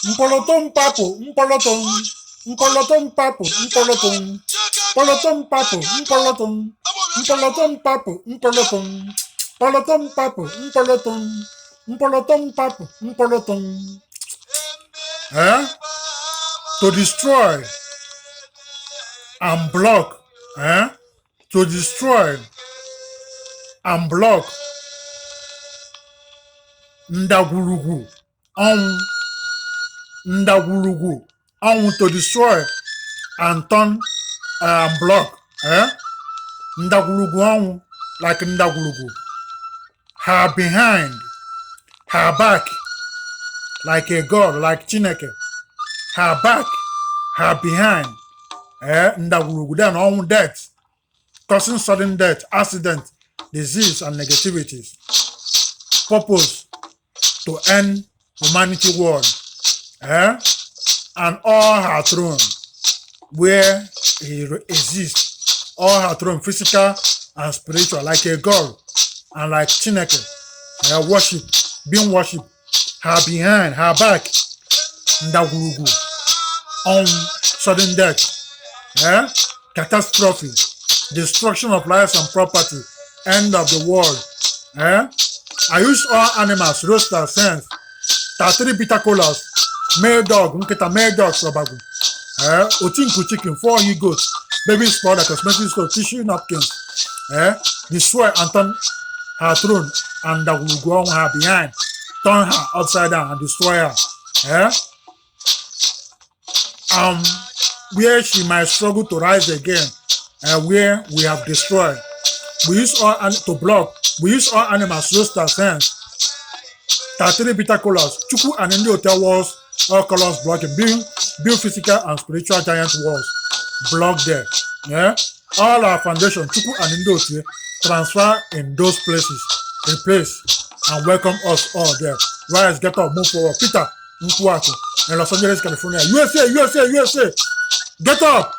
Mkpọlọtọ mpapụ mkpọlọtọ, mkpọlọtọ mpapụ mkpọlọtọ, mkpọlọtọ mpapụ mkpọlọtọ, mkpọlọtọ mpapụ mkpọlọtọ, mkpọlọtọ mpapụ mkpọlọtọ, mkpọlọtọ mpapụ mkpọlọtọ. Eh? To destroy and block, eh? To destroy and block ndagwurugwu ọnwụ, ndagwurugwu ọnwụ, to destroy and turn and block, eh? Ndagwurugwu ọnwụ, like ndagwurugwu, her behind, her back, like a god, like Chineke, her back, her behind, eh? Ndagwurugwu, then ọnwụ, death, causing sudden death, accident, disease and negativities. Purpose: to end humanity world, eh? And all her throne where he exists, all her throne, physical and spiritual, like a god and like Chineke, worship, being worship, her behind, her back, ndagwurugwu ọnwụ, sudden death, eh? Catastrophe, destruction of lives and property, end of the world. Eh? I use all animals, roosters, hens, 33 bitter kolas, male dog, nkịta, male dogs, ọbagwu, eh? Otinku chicken, four he goats, baby powder, cosmetic soap, tissue napkins, eh? Destroy and turn her throne and ndagwurugwu ọnwụ, her behind, turn her upside down and destroy her. Eh? Where she might struggle to rise again, where we have destroyed. We use all to block. We use all animals, roosters, hens, 33 bitter kolas, Chukwu and Ndị Hotel walls, all colors blocking, build physical and spiritual giant walls, block there. Yeah? All our foundation, Chukwu and Ndị Hotel, transfer in those places, replace and welcome us all there. Rise, get up, move forward. Peter Nkwuaku in Los Angeles, California. USA, USA, USA. Get up.